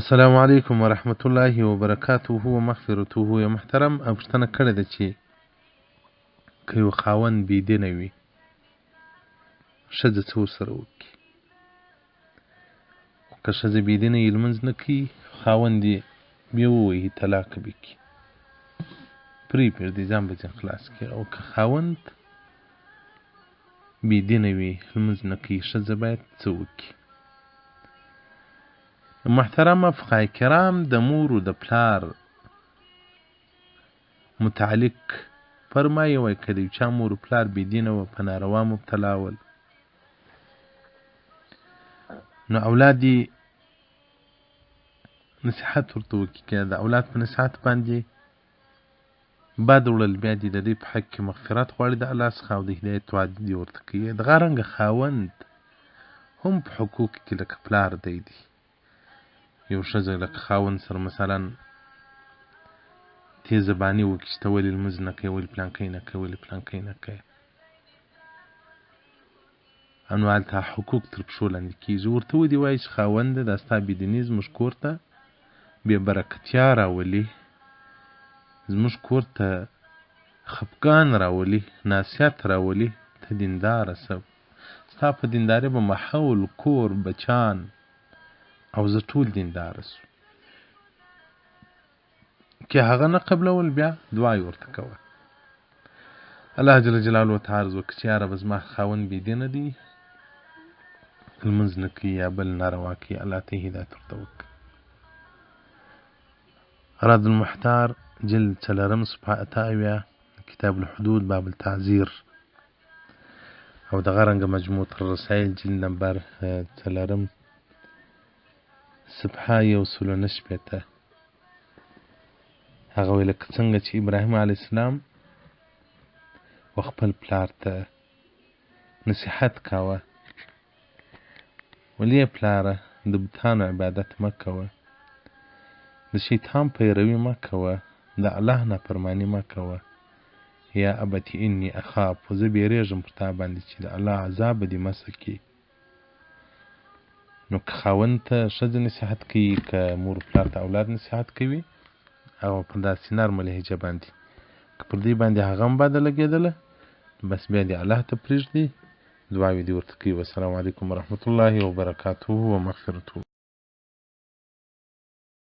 السلام علیکم ورحمت الله وبرکاته و مغفرته. یو محترم پوښتنه کړې ده چې که یو خاوند بې دینه وي، ښځه څه ورسره وکړي؟ که ښځه بې دینه یې، لمونځ نه کوي، خاوند یې بیا ووهي، طلاق به کړي، پرې پرېږدي، ځان به ځنې خلاص کړي. او که خاوند بې دینه وي، لمونځ نه کوي، ښځه باید څه وکړي؟ محترمه فقهای کرام د مور او د پلار متعلق فرمایي، وایي که د یو چا مور او پلار بې دینه وه، په ناروا مبتلا ول، نو اولاد یې نصیحت ورته وکړي. که د اولاد په نصیحت باندې بد وړل، بیا دې د دوی په حق کې مغفرت غواړي د الله څخه او د هدایت دعا دې ورته کوي. دغه رنګه خاوند هم په حقوق کې لکه پلار دی دی. یو ښځه لکه خاوند سره مثلا تیز زباني وکړي چې ته ولې لمونځ نه کوې، ولې پلانکی نه کوې، ولې پلانکی نه کوې، نو هلته حقوق تر پښو لاندې کېږي. ورته ودې وایي چې خاونده، دا ستا بېدیني زموږ کور ته بې برکتیا راولي، زموږ کور ته خفګان راولي، ناسیت راولي. ته دینداره سه، ستا په دینداري به ماحول، کور، بچان او زه ټول دینداره سو. که هغه نه قبلول، بیا دعا یې ورته کوه، الله جل جلاله ته عرض وکړه چې یا ربه، زما خاوند بې دینه دی، لمونځ نه کوي یا بل ناروا کوي، الله ته هدایت ورته وکړه. رد المحتار جلد څلورم صفحه 78، کتاب الحدود باب التعزیر، او دغه رنګه مجموعة الرسائل جلد نمبر څلورم صفحه 169. هغه ویل لکه څنګه چې ابراهیم علیه السلام و خپل پلار ته نصیحت کاوه، ولې پلاره، د بتانو عبادت مه کوه، د شیطان پیروي مه کوه، د الله نافرماني مه کوه. یا ابت انی اخاف، زه بیریږم پر تا باندې چې د الله عذاب به دې مسه کړي. نو که خاوند ته ښځه نصیحت کوي، که مور پلار ته اولاد نصیحت کوي، او په داسې نرمه لهجه باندې، که پر دوی باندې هغه هم بده لګېدله، بس بیا دې الله ته پرېږدي، دعاوې دې ورته کوي. والسلام علیکم ورحمت الله وبرکاته ومغفرته.